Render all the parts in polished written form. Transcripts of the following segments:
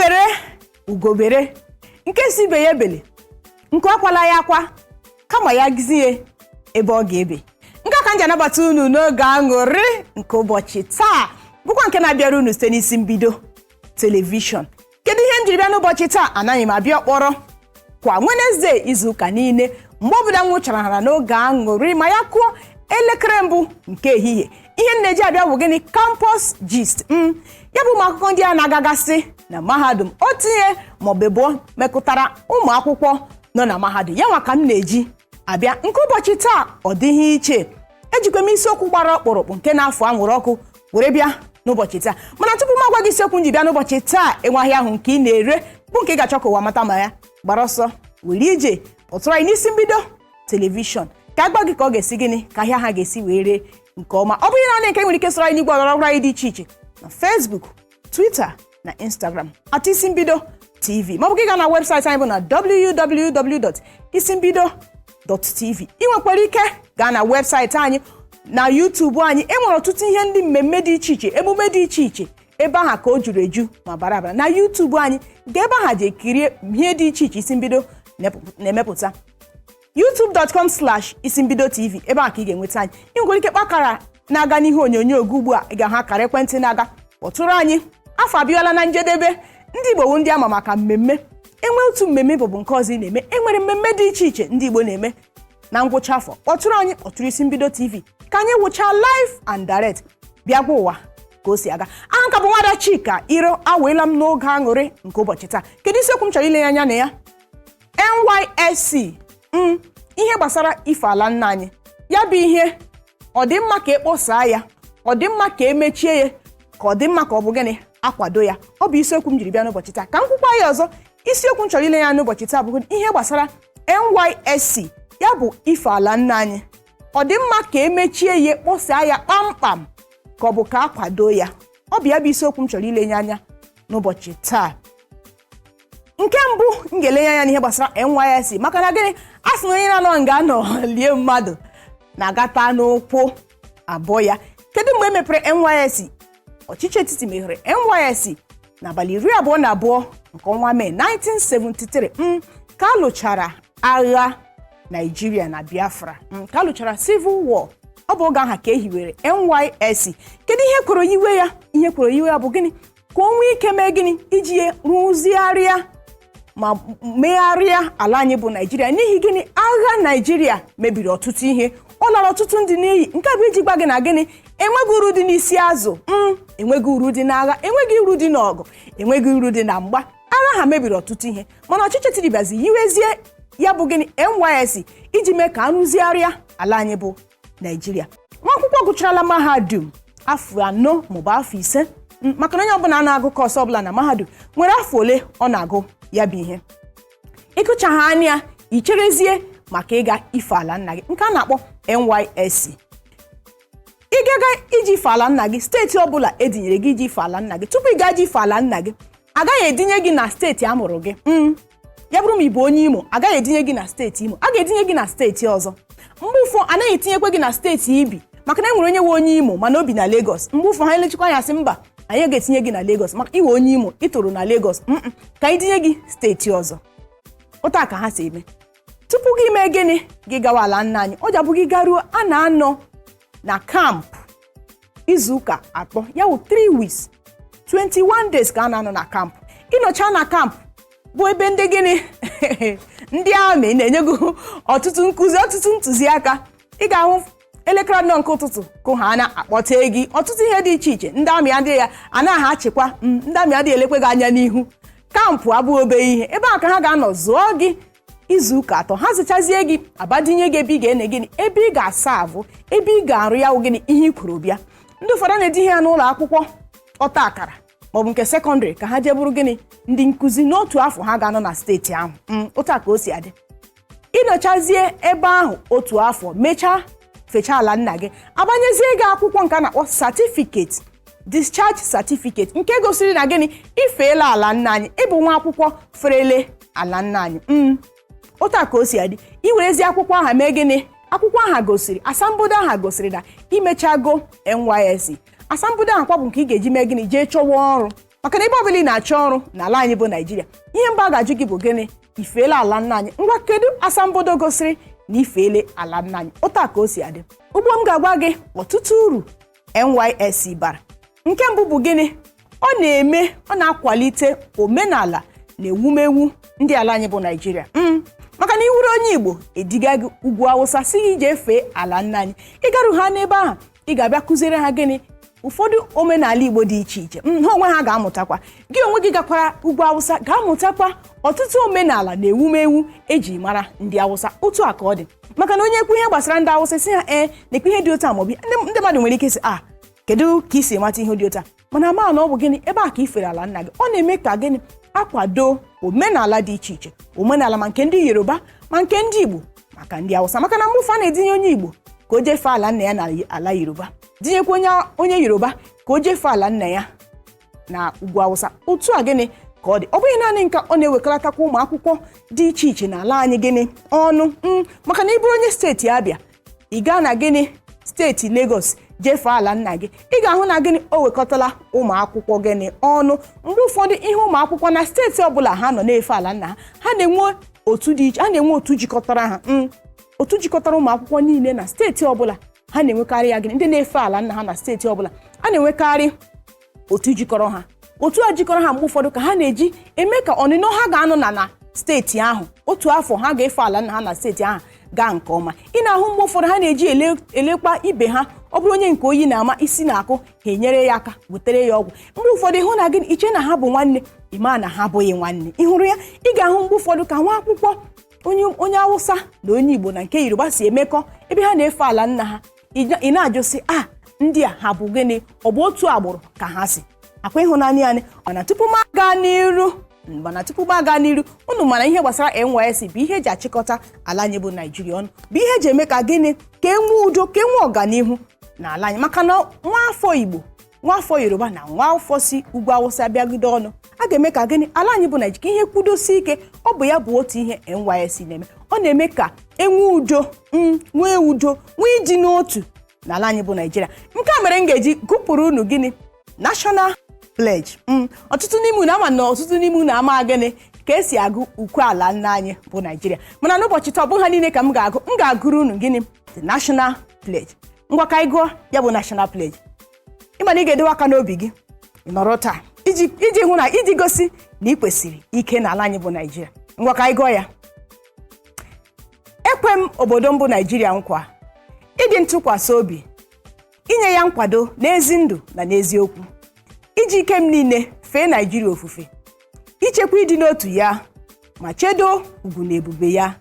Egbe bere, ugo bere. Nke sị ibe ya ebele, nku akwala ya akwa, kama ya gizie ebe ọ ga-ebe. Nke a ka m ji anabata unu n'oge aṅụrị nke ụbọchị taa, bụkwa nke na-abịara unu site n'Isi Mbido Telivishọn. Kedu ihe m jiri bịa n'ụbọchị taa? Anaghị m abịa ọkpọrọ. Kwa Wenezdee izuụka niile, mgbe ọbụla m nwụchara hara n'oge aṅụrị ma ya kụọ elekere mbụ nke ehihie, ihe m na-eji abịa bụ gịnị? Campus Gist. Ya bụ ụmụ akụkọ ndị a na-agagasị na mahadum, otu ihe maọbụ abụọ mekụtara ụmụ akwụkwọ nọ na mahadum, ya nwa ka m na-eji abịa. Nke ụbọchị taa, ọ dịghị iche. Ejikwa m isiokwu gbara ọkpụrụkpụ nke na-afụ anwụrụ ọkụ were bịa n'ụbọchị taa. Mana tupu m agwa gị isiokwu m ji bịa n'ụbọchị taa, enwe ahịa ahụ nke ị na-ere bụ nke ị ga-achọ ka ụwa mata ma ya, gbara ọsọ were ije kpọtụrụ anyị n'Isi Mbido Telivishọn ka a gwa gị ka ọ ga-esi gịnị ka ahịa ha ga-esi wee ree nke ọma. Ọ bụghị naanị nke nwere ike soro anyị n'igwe ọlọrọ ọhụrụ anyị dị iche iche na Facebook, Twitter na Instagram @IsimbidoTV, maọbụ gị gaa na webụsaịtị anyị bụ na www.isimbido.tv. Ị nwekwara ike gaa na webụsaịtị anyị na YouTube anyị. E nwere ọtụtụ ihe ndị mmemme dị iche iche, emume dị iche iche ebe ahụ ka o juru eju ma bara abara na YouTube anyị. Ga ebe ahụ ji ekirie ihe dị iche iche Isi Mbido na-emepụta, youtube.com/isimbidotv. Ebe a ka ị ga-enweta anyị. Ị nwekwara ike kpakara na-aga n'ihe onyonyo gị ugbu a, ị ga-ahụ akara ekwentị na-aga, kpọtụrụ anyị. Afọ abịala na njedebe. Ndị Igbo bụ ndị ama maka mmemme. Enwe otu mmemme bụbụ nke ọzọ ị na-eme. Enwere mmemme dị iche iche ndị Igbo na-eme na ngwụcha afọ. Kpọtụrụ anyị, kpọtụrụ Isi Mbido TV ka anyị wụchaa live and direct bịa gwa ụwa ka o si aga. Aha nka bụ Nwada Chika Iro. Aweela m n'oge aṅụrị nke ụbọchị taa. Kedu isiokwu m chọrọ ile anya na ya? NYSC, ihe gbasara ife ala nna anyị. Ya bụ ihe, ọ dị mma ka ekposaa ya, ọ dị mma ka emechie ya, ka ọ dị mma ka ọ bụ gịnị akwado ya? Ọ bụ isiokwu m jiri bịa n'ụbọchị taa. Ka m kwukwa ya ọzọ, isiokwu m chọrọ ile ya n'ụbọchị taa bụ ihe gbasara NYSC, ya bụ ife ala nna anyị. Ọ dị mma ka emechie ya, kpọsaa ya kpamkpam, ka ọ bụ ka akwado ya? Ọ bụ ya bụ isiokwu m chọrọ ilenye anya n'ụbọchị taa. Nke mbụ m ga-elenye anya n'ihe gbasara NYSC, maka na gịnị? A sị na onye na-anọ nga anọ lie mmadụ na-agata n'ụkwụ abụọ ya. Kedu mgbe e mepere NYSC? Ọchịchị etiti meghere NYSC n'abalị 22 nke ọnwa Mee 1973, ka a lụchara agha Naijiria na Biafra, ka a lụchara Civil War. Ọ bụ oge ahụ ka e hiwere NYSC. Kedu ihe kwere yiwe ya? Ihe kwere yiwe ya bụ gịnị? Ka o nwee ike mee gịnị? Iji rụzigharịa ma megharịa ala anyị bụ Naijiria. N'ihi gịnị? Agha Naijiria mebiri ọtụtụ ihe, ọ lara ọtụtụ ndị n'iyi. Nke a bụ iji gwa gị na gịnị? Enweghị uru dị n'isi azụ, enweghị uru dị n'agha, enweghị uru dị n'ọgụ, enweghị uru dị na mgba. Agha ha mebiri ọtụtụ ihe, mana ọchịchị etiti bịazi yiwezie ya bụ gịnị? NYSC, iji mee ka arụzigharịa ala anyị bụ Naijiria. Nwa akwụkwọ gụcharala mahadum afọ 4 maọbụ afọ 5, maka na onye ọbụla na-agụ course ọbụla na mahadum nwere afọ ole ọ na-agụ ya bụ ihe, ịgụchaghị anya, icherezie maka ịga ife ala nna gị, nke a na-akpọ NYSC. Ịgaga iji ife ala nna gị, steeti ọbụla edinyere gị iji ife ala nna gị, tupu ị gaa ji ife ala nna gị, agaghị edinye gị na steeti a mụrụ gị. Ya bụrụ ma ị bụ onye Imo, agaghị edinye gị na steeti Imo, a ga-edinye gị na steeti ọzọ. Mgbe ụfọ anaghị etinyekwe gị na steeti ibi, maka na e nwere onye nwe onye Imo mana o bi na Lagos. Mgbe ụfọ ha elechikwa anya sị, mba, anyị ga-etinye gị na Lagos maka iwe onye Imo, ịtụrụ na Lagos, ka anyị tinye gị steeti ọzọ. Ụta ka ha si eme. Tupu gị mee gịnị? Gị gawa ala nna anyị, ọ ji abụ gị garuo, a na-anọ na camp izuụka 3, ya wụ 3 weeks, 21 days ka a na-anọ na camp. Ịnọcha na camp bụ ebe ndị gịnị, ndị army na-enye gị ọtụtụ nkụzi, ọtụtụ ntụziaka. Ị ga-ahụ elekere 4 nke ụtụtụ kụ ha na-akpọte gị, ọtụtụ ihe dị iche iche. Ndị army adịghị ya anaghị achịkwa, ndị army adịghị elekwe gị anya n'ihu. Camp abụghị obere ihe. Ebe a ka ha ga-anọ zụọ gị izuụka 3. Ha zụchazie gị, abadinye gị ebe ị ga-ene gịnị, ebe ị ga-asa avụ, ebe ị ga-arụ ya wụ gịnị, ihe i kwuru bịa. Ndị ụfọdụ na-etinye ya n'ụlọ akwụkwọ ọta akara maọbụ nke secondary ka ha jee bụrụ gịnị, ndị nkụzi n'otu afọ ha ga-anọ na steeti ahụ. Otu a ka o si adị. Ịnọchazie ebe ahụ otu afọ, mechaa fechaa ala nna gị, abanyezie gị akwụkwọ nke a na-akpọ certificate, discharge certificate, nke gosiri na gịnị, ifeela ala nna anyị, ịbụ nwa akwụkwọ ferele ala nna anyị. Otu a ka o si adị. Iwerezi akwụkwọ aha mee gịnị? Akwụkwọ aha gosiri, asambodo aha gosiri na imechago NYSC. Asambodo ahụ kwa bụ nke ị ga-eji mee gịnị? Jee chọwa ọrụ. Maka na ebe ọbụla ị na-achọ ọrụ n'ala anyị bụ Naijiria, ihe mba a ga-ajụ gị bụ gịnị? Ifeela ala nna anyị? Ngwa, kedu asambodo gosiri na ifeele ala nna anyị? Otu a ka o si adị. Ugbo m ga-agwa gị ọtụtụ uru NYSC bara. Nke mbụ bụ gịnị? Ọ na-eme, ọ na-akwalite omenala na ewumewu ndị ala anyị bụ Naijiria, maka na iwuru onye Igbo ediga gị ugwu Awụsa, si gị jee fee ala nna anyị, ịgaru ha n'ebe ahụ, ị ga-abịa kụziere ha gịnị? Ụfọdụ omenala Igbo dị iche iche. Ha onwe ha ga-amụtakwa, gị onwe gị gakwara ugwu Awụsa ga-amụtakwa ọtụtụ omenala na ewumewu eji mara ndị Awụsa. Otu a ka ọ dị, maka na onye ekwu ihe gbasara ndị Awụsa, si ha ee, na-ekwu ihe dị otu a, maọbụ ndị mmadụ nwere ike sị, "A, kedu ka ị si mata ihe dị otu a?" Mana ama na ọ bụ gịnị? Ebe a ka i fere ala nna gị. Ọ na-eme ka gịnị? Akwado omenala dị iche iche, omenala ma nke ndị Yoruba, ma nke ndị Igbo, maka ndị Awụsa. Maka na mgbe ụfọdụ na-etinye onye Igbo ka o jefee ala nna ya na ala Yoruba, tinyekwa onye Yoruba ka o jefee ala nna ya na ugwu Awụsa. Otu a gịnị ka ọ dị. Ọ bụghị naanị nka, ọ na-ewekọlatakwa ụmụ akwụkwọ dị iche iche n'ala anyị gịnị? Ọnụ, maka na ị bụrụ onye steeti Abịa, ị gaa na gịnị? Steeti Lagos jefee ala nna gị, ị ga-ahụ na gịnị? O wekọtala ụmụ akwụkwọ gịnị? Ọnụ. Mgbe ụfọdụ, ihe ụmụ akwụkwọ na steeti ọbụla ha nọ na-efe ala nna ha, ha na-enwe otu dị iche, ha na-enwe otu jikọtara ha, otu jikọtara ụmụ akwụkwọ niile na steeti ọbụla. Ha na-enwekarị ya gịnị? Ndị na-efe ala nna ha na steeti ọbụla, a na-enwekarị otu jikọrọ ha. Otu a jikọrọ ha, mgbe ụfọdụ ka ha na-eji eme ka ọnịnọ ha ga-anọ na steeti ahụ otu afọ ha ga-efe ala nna ha na steeti ahụ gaa nke ọma. Ị na-ahụ mgbe ụfọdụ ha na-eji elekwa ibe ha. Ọ bụrụ onye nke oyi na-ama, isi na-akụ, ha enyere ya aka, wetere ya ọgwụ. Mgbe ụfọdụ ịhụ na gịnị? Iche na ha bụ nwanne, ịma na ha abụghị nwanne. Ị hụrụ ya? Ị ga-ahụ mgbe ụfọdụ ka nwa akwụkwọ onye Awụsa na onye Igbo na nke Yoruba si emekọ ebe ha na-efe ala nna ha. Ị na-ajụ sị, "A, ndị a ha bụ gịnị? Ọ bụ otu agbụrụ ka ha si akwa ịhụnanya anyị?" Mana tupu m aga n'iru, unu mara ihe gbasara NYSC bụ ihe eji achịkọta ala anyị bụ Naijiria ọnụ, bụ ihe eji eme ka gịnị? Ka e nwee udo, ka e nwee ọganihu n'ala anyị. Maka na nwa afọ Igbo, nwa afọ Yoruba na nwa afọ si ugwu Awụsa bịagide ọnụ, a ga-eme ka gịnị? Ala anyị bụ Naijiria, ka ihe kwudosie ike. Ọ bụ ya bụ otu ihe NYSC na-eme. Ọ na-eme ka enwee udo, nwee udo, nwee ịdị n'otu n'ala anyị bụ Naijiria. Nke a mere m ga-eji gụpụrụ unu gịnị? National Pledge. Ọtụtụ n'ime unu ama na ọtụtụ n'ime unu ama gịnị? Ka esi agụ ukwe ala nna anyị bụ Naijiria. Mana n'ụbọchị taa, ọ bụghị ha niile ka m ga-agụ. M ga-agụrụ unu gịnị? The National Pledge. Ngwa, ka anyị gụọ ya bụ National Pledge. Ịma na ị ga-edewe aka n'obi gị, ị nọrọ taa iji hụ na iji gosi na ị kwesịrị ike n'ala anyị bụ Naijiria. Ngwa, ka anyị gụọ ya. Ekwe m obodo mbụ Naijiria nkwa ịdị ntụkwasị obi, inye ya nkwado n'ezi ndụ na n'eziokwu, iji ike m niile fee Naijiria ofufe, ichekwa ịdị n'otu ya ma chedo ugwu na ebube ya.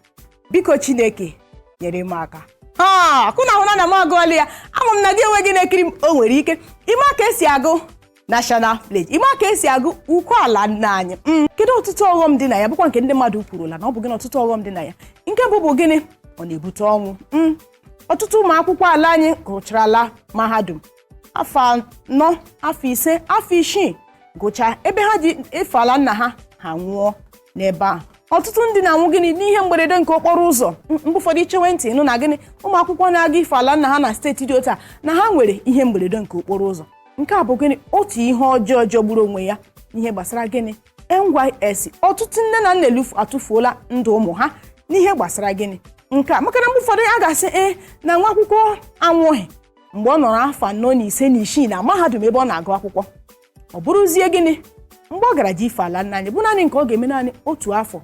Biko Chineke, nyere m aka. Ha kụ na ahụna na m agụọla ya. Ama m na gị onwe gị na-ekiri m, o nwere ike ime ka esi agụ National Pledge, ime ka esi agụ ukwe ala nna anyị. Kedu ọtụtụ ọghọm dị na ya, bụkwa nke ndị mmadụ kwurula na ọ bụ gịnị? Ọtụtụ ọghọm dị na ya. Nke mbụ bụ gịnị? Ọ na-ebute ọnwụ. Ọtụtụ ụmụ akwụkwọ ala anyị gụcharala mahadum afọ 4, afọ 5, afọ 6, gụchaa ebe ha ji efe ala nna ha, ha nwụọ n'ebe ahụ. Ọtụtụ ndị na-anwụ gịnị? N'ihe mberede nke okporo ụzọ. Mgbe ụfọdụ ichewe ntị nụ na gịnị? Ụmụ akwụkwọ na-aga ife ala nna ha na steeti dị otu a na ha nwere ihe mberede nke okporo ụzọ. Nke a bụ gịnị? Otu ihe ọjọọ jọgburu onwe ya n'ihe gbasara gịnị? NYSC. Ọtụtụ nne na nna atụfuola ndụ ụmụ ha n'ihe gbasara gịnị? Nke a. Maka na mgbe ụfọdụ a ga-asị ee na nwa akwụkwọ anwụghị mgbe ọ nọrọ afọ 4 na 5 na 6 na mahadum ebe ọ na-agụ akwụkwọ. Ọ bụrụzie gịnị? Mgbe ọ gara ji ife ala nna anyị bụ naanị nke ọ ga-eme naanị otu afọ.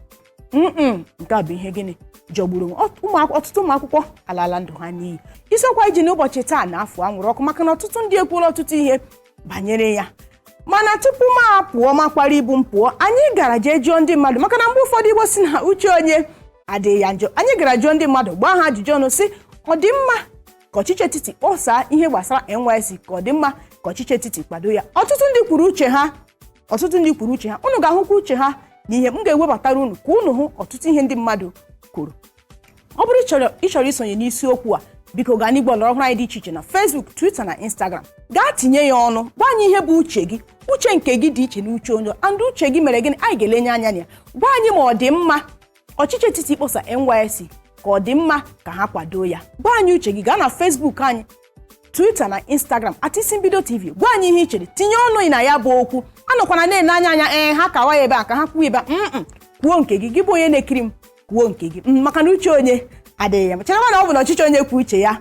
Nke a bụ ihe gịnị? Jọgburu onwe. Ọtụtụ ụmụ akwụkwọ alala ndụ ha n'iyi. Isiokwu anyị ji n'ụbọchị taa na afọ anwụrụ ọkụ, maka na ọtụtụ ndị ekwuola ọtụtụ ihe banyere ya. Mana tupu m apụọ, makwara ibu m pụọ, anyị gara jee jụọ ndị mmadụ, maka na mgbe ụfọdụ Igbo si na uche onye adịghị ya njọ. Anyị gara jụọ ndị mmadụ, gbaa ha ajụjụ ọnụ, sị ọ dị mma ka ọchịchị etiti kpọsaa ihe gbasara NYSC, ka ọ dị mma ka ọchịchị etiti kwado ya? Ọtụtụ ndị kwuru uche ha. Ọtụtụ ndị kwuru uche ha. Unu ga-ahụkwa uche ha na ihe m ga-ewebatara unu ka unu hụ ọtụtụ ihe ndị mmadụ kwuru. Ọ bụrụ ịchọrọ isonye n'isiokwu a, biko gaa n'igwe ọlọrọ ọhụrụ anyị dị iche iche na Facebook, Twitter na Instagram, gaa tinye ya ọnụ, gwa anyị ihe bụ uche gị. Uche nke gị dị iche na uche onye, and uche gị mere gịnị? Anyị ga-elenye anya na ya. Gwa anyị ma ọ dị mma ọchịchị etiti ịkpọsa NYSC, ka ọ dị mma ka ha kwado ya. Gwa anyị uche gị. Gaa na Facebook anyị, Twitter na Instagram @IsimbidoTV, gwa anyị ihe ị chere, tinye ọnụ na ya bụ okwu. Anọkwana na-ene anya anya ee ha kawa ya ebe a ka ha kwuo ebe a. Kwuo nke gị, gị bụ onye na-ekiri m, kwuo nke gị. Maka na uche onye adịghị ya. Cherekwa na ọ bụ na ọchịchị onye kwuo uche ya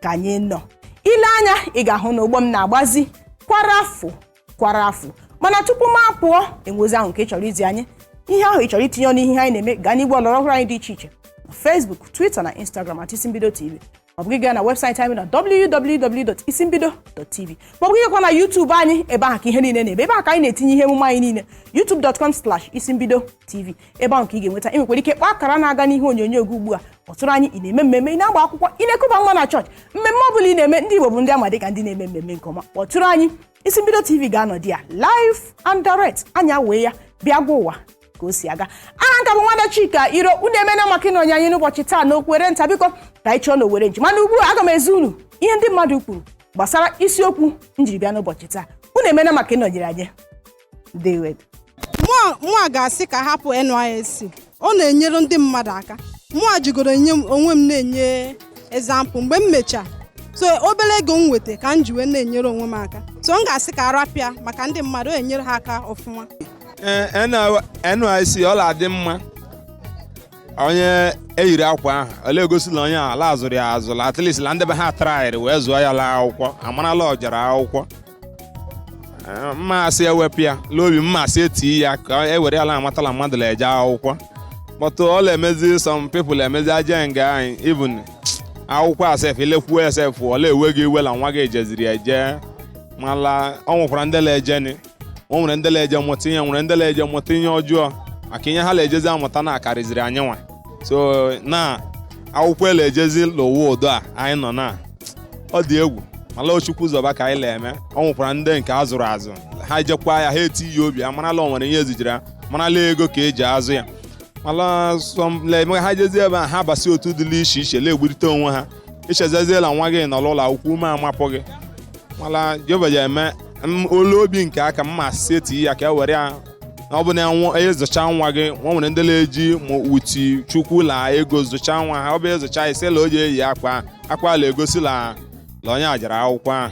ka anyị nọ. Ile anya, ị ga-ahụ na ụgbọ m na-agbazi kwarafu kwarafu. Mana tupu m apụọ, enwezi ahụ nke ị chọrọ izi anyị, ihe ahụ ị chọrọ itinye ọnụ ihe anyị na-eme, gaa n'igwe ọlọrọ ọhụrụ anyị dị iche iche na Facebook, Twitter na Instagram @isimbido tv, maọbụ gị gaa na webụsaịtị anyị na www.isimbido.tv, maọbụ gị gakwa na YouTube anyị. Ebe ahụ ka ihe niile na-eme, ebe ahụ ka anyị na-etinye ihe emume anyị niile, youtube.com/isimbido tv. Ebe ahụ ka ị ga-enweta. Ị nwekwara ike kpọọ akara na-aga n'ihe onyonyo gị ugbu a, kpọtụrụ anyị. Ị na-eme mmemme, ị na-agba akwụkwọ, ị na-ekuba nwa na chọọchị, mmemme ọ bụla ị na-eme, ndị Igbo bụ ndị ama dịka ndị na-eme mmemme nke ọma. Kpọtụrụ anyị, Isi Mbido TV ga-anọdị ya live and direct. Anya wee ya bịa gwa ụwa ka o si aga. Aha nka bụ Nwada Chika Iro. Unu emena maka ịnọnye anyị n'ụbọchị taa n'Okwere Nta. Biko ka anyị chọọ n'Owere nji. Mana ugbu a, aga m ezi unu ihe ndị mmadụ kwuru gbasara isiokwu m jiri bịa n'ụbọchị taa. Unu emena maka ịnọnyere anyị. Ndewo. Mụa ga-asị ka hapụ NYSC. Ọ na-enyere ndị mmadụ aka. Mụa jigoro enye m onwe m, na-enye example mgbe m mechaa, so obere ego m nweta ka m ji wee na-enyere onwe m aka. So m ga-asị ka arapịa maka ndị mmadụ, ọ enyere ha aka ọfụma. Ee, NYSC, ọ na-adị mma. Onye eyiri akwa ahụ ole egosila onye ala azụrụ ya azụrụ, at least la ndị be ha traịrị wee zụọ ya la akwụkwọ, amarala ọ jere akwụkwọ. Mma asị ewepụ ya n'obi, mma asị eti ya ka e were ya la amatala mmadụ na-eje akwụkwọ. But ọ na-emezi some people emezi aja nga anyị, even akwụkwọ asef ilekwuo esef, ọ na-ewe gị iwe la nwa gị ejeziri eje. Mala ọ nwekwara ndị na-ejeni, o nwere ndị na-eje mụta ihe, nwere ndị na-eje mụta ihe ọjọọ, maka ihe ha na-ejezi amụta na akarịziri anyị nwa. So na akwụkwọ na-ejezi n'ụwa ụdọ a anyị nọ na ọ dị egwu. Mana Chukwu zọba ka anyị na-eme. Ọ nwekwara ndị nke a zụrụ azụ, ha jekwa ya, ha eti ya obi, amarala o nwere ihe ezijiri ha, marala ego ka eji azụ ya. Mana some ha jezi ebe a, ha basi otu dị iche iche na-egburite onwe ha. Ichezeziela nwa gị nọ n'ụlọ akwụkwọ, ume amapụ gị. Mana Jehova ji eme olu obi nke aka mma seti ya ka e were ya na ọ bụ na ịzụcha nwa gị. Nwa nwere ndị na-eji ma wuti Chukwu la ego zụcha nwa ha. Ọ bụ ịzụcha isi la o ji eyi akwa, akwa la egosi la la onye ajara akwụkwọ ahụ.